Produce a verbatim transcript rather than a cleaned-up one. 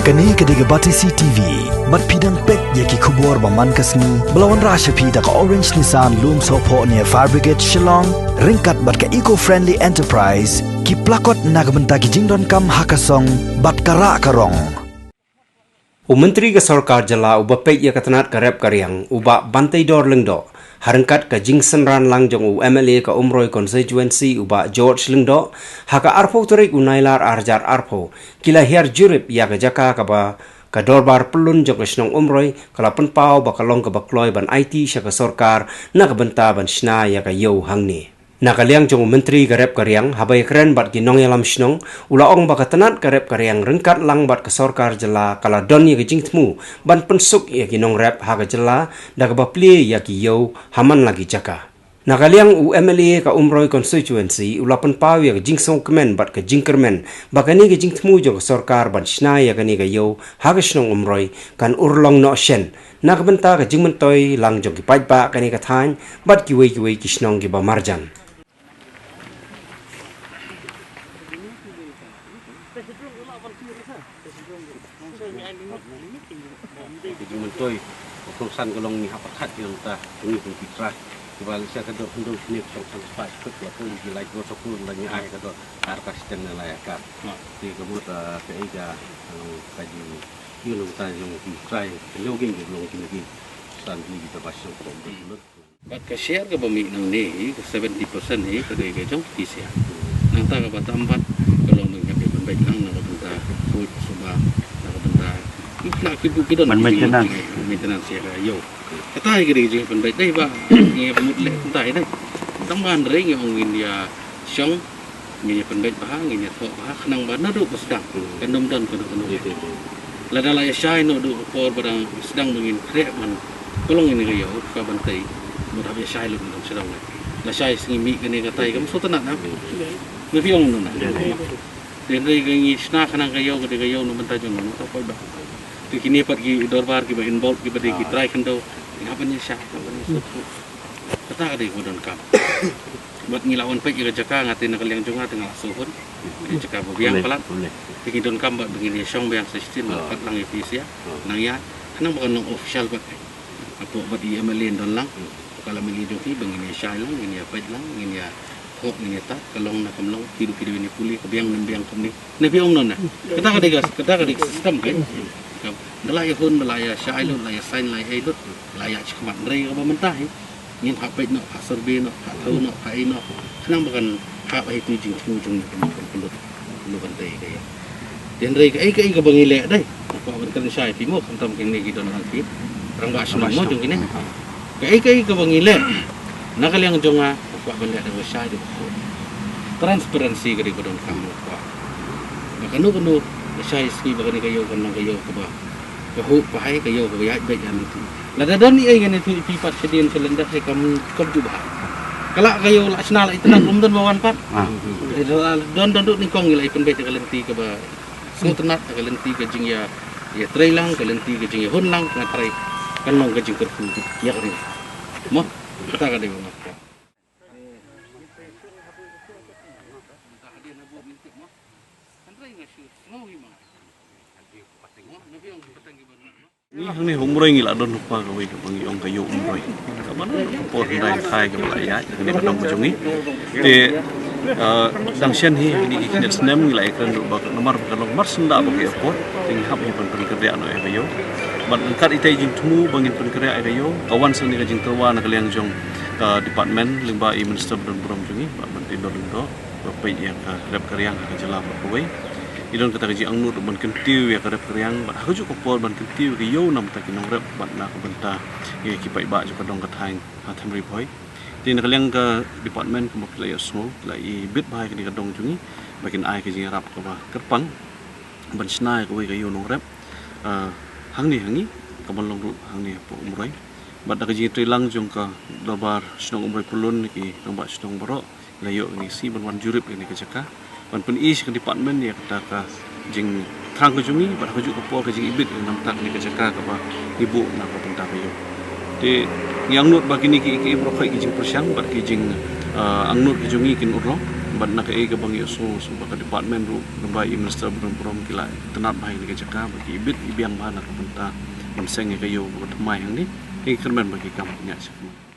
Kane ka dei ka Batesi T V. Bad phi dang peit ïa ki khubor ba man ka sngi ba la wanrah sha phi da ka Orange Nissan Lumsohphoh near Fire Brigade Shillong, ryngkat bad ka Eco Friendly Enterprise, ki plakot na ka bynta ki jingdonkam ha ka song bad ka rah ka rong. U Myntri ka Sorkar Jylla uba peit ïa ka tnat ka rep ka riang, u Bah Banteidor Lyngdoh, ha ryngkat ka jingsynran lang jong u M L A ka Umroi Constituency u Bah George Lyngdoh, ha ka arphew tarik u Nailar arhajar arphew, ki la hiar jurip ïa ka jaka kaba ka Dorbar Pyllun jong ka shnong Umroi ka la pynpaw ba ka long kaba kloi ban aiti sha ka sorkar na ka bynta ban shna ïa ka ïew hangne. Na ka liang jong u Myntri ka rep ka riang, haba ïakren bad ki nongïalam shnong, u la ong ba ka tnat ka rep ka riang ryngkat lang bad ka sorkar jylla ka la don ïa ka jingthmu ban pynsuk ïa ki nongrep ha ka jylla da kaba plie ïa ki ïew ha man la ki jaka. Na ka liang u M L A ka Umroi Constituency u la pynpaw ïa ka jingsngewkmen bad ka jingkyrmen ba kane ka jingthmu jong ka sorkar ban shna ïa kane ka ïew ha ka shnong Umroi kan urlong noh shen na ka bynta ka jingmyntoi lang jong ki paidbah kane ka thaiñ bad kiwei kiwei ki shnong kiba marjan. Ka jingmyntoi, ka kongsan ka long ngi hap pyrkhat ki nangta, ngi kum ki trai. Kiba lehse ka dor khyndew shane ka kongsan spah shiphew la pun ki lai ko sa pun la ngi ai ka dor ar ka siten na lai ka. Te ka mut, ah, ka ei ka, ah, ka jing, ïa nangta jong ki trai, ka ñiew ging ki long ki ngi. San ki ki ta ba shong ko. Bad ka share kaba mih nangne hi, ka seventy percent hi, ka dei ka jong P C R. Nangta kaba tam bad, ka long ba ngi hap ban beit lang na ka bynta, khuid, suba, na ka bynta. Ki pla ki bu ki don. Ban ki maintenance. Maintenance ïa ka ïew. Kata hi ka dei ka jingpynbeit dei ba, ngi hap mut leh kata hi dei. Tang ba hynrei ngi ong ngin ïa shong, ngin ïa pynbeit bha, ngin ïa thoh bha, khnang ba naduh ba sdang. Hmm. Kan ym don kano kano. Ji, ji, ji. Lada la ïa shai naduh ka por ba dang sdang ba ngin khreh ban pynlong ïa ka ïew, ka ban tei, mut hap ïa shai lut ban sdang. La shai sngi mih kane ka tai kam shu tnat na. Hmm. Na phi ong na na. Ji, ji. Te hynrei ka ngi shna khnang ka ïew ka dei ka ïew na bynta jong ngi, ka poi ba. Te kine pat ki dorbar kiba involve kiba dei ki trai khyndew, ngi hap ban ïa shai, hap ban ïa shai. Kata ka dei ka donkam. Bad ngi la wan peit ïa ka jaka, nga te na ka liang jong nga te nga la shu hun. Ka jaka ba biang palat. Te ngi donkam bad ba ngin ïa shong biang sa shisien, bad pat lang ïa phi sia. Nang ïa, khnang ba kan long official bad. Hapoh bad i M L A don lang. Ka la M L A jong phi ba ngin ïa shai lang, ngin ïa peit lang, ngin ïa hok, ngin ïa tat, ka long na kam long, phi du phi du ïa pule, ka biang nym biang kumne. Ne phi ong noh na. Kata ka dei ka, kata ka dei ka system ka. Ka, da la ïa hun, da la ïa shai lut, la ïa sign, la ïa ei lut, la ïa shikmat hynrei kaba mynta hi. Ngin phah peit noh, phah survey noh, phah thew noh, phah ei noh. Khnang ba kan phah ba hi tu jingthmu jong ngi pynlut, pynlut, pynlut ban tei ka ïa. Te hynrei kaei kaei kaba ngi leh dei. Nga kwah ban kren shai phi mo, khamtam kine ki don lang ki rangbah shnong mo jong kine. Kaei kaei kaba ngi leh. Na ka liang jong nga, nga kwah ban leh da kaba shai da kaba khuid. Transparency ka dei kaba donkam nga kwah. Ba kano kano ka shai sngi ba kane ka ïew kan long ka ïew kaba, ka huh ka hai ka ïew kaba ïaid beit ïa ngi tu. Lada don ei ei ngan ïathuh ïa phi pat shadien sha lyndet hi kam, kam ju bha. Ka lah ka ïew lah shna lah itynnad ym don ba wan pat. Ah. Lada don don duk nyngkong ngi lah ïa pynbeit ïa ka lynti kaba sngewtynnad, ïa ka lynti ka jingïa, ïatrei lang, ka lynti ka jingïahun lang, nga trai kan long ka jingkyrkhu ïa ka ri. Mo, kata ka dei ba nga kwah. Ngi hangne ha Umroi ngi la don lypa kawei kaba ngi ong ka ïew Umroi. Kaba na ka por hyndai thymmai kaba la ïaid kane ka dong ka jong ngi. Te, eh, dang shen hi kine ki khyndiat snem ngi la ïakren ruh ba ka namar ba ka long mar syndah ba ka airport. Te ngi hap hi ban pynkynriah noh ïa ka ïew. Bad ryngkat ita i jingthmu ba ngin pynkynriah ïa ka ïew, ka wan sa kane ka jingtyrwa na ka liang jong ka department lyngba i Minister ba don burom jong ngi, Bah Banteidor Lyngdoh, ba peit ïa ka rep ka riang ha ka jylla baroh kawei. I don kata ka jingangnud ban kyntiew ïa ka rep ka riang bad ha kajuh ka por ban kyntiew ïa ka ïew na ka bynta ki nongrep bad na ka bynta ïa ki paidbah jong ka dong ka thaiñ ha Them Ri Bhoi. Te na ka liang ka department kumba phi la ïohsngew, ki la ibit bha ïa kane ka dong jong ngi ba kin ai ka jingïarap kaba kyrpang ban shna ïa kawei ka ïew nongrep, ah, hangne ha ngi, ka ban long ruh hangne hapoh Umroi. Bad da ka jingïatreilang jong ka Dorbar Shnong Umroi Pyllun, ki rangbah shnong baroh, la ïoh ngi sngi ban wan jurip ïa kane ka jaka ban pyni sha ka department ïa kata ka jingthrang ka jong ngi bad ha kajuh ka por ka jingibit ïa na bynta kane ka jaka kaba ngi buh na ka bynta ka ïew. Te ngi angnud ba kine ki, ki baroh ki jingpyrshang bad ki jing, ah, angnud ki jong ngi kin urlong. Bad na kaei kaba ngi ïohsngew, sngew ba ka department ruh, lyngba i Minister ba don burom, ki la itynnad bha ïa kane ka jaka, ba ki ibit ibiang bha na ka bynta ban seng ïa ka ïew kaba thymmai hangne. Te ngi kyrmen ba ki kam pynïaid shakhmat.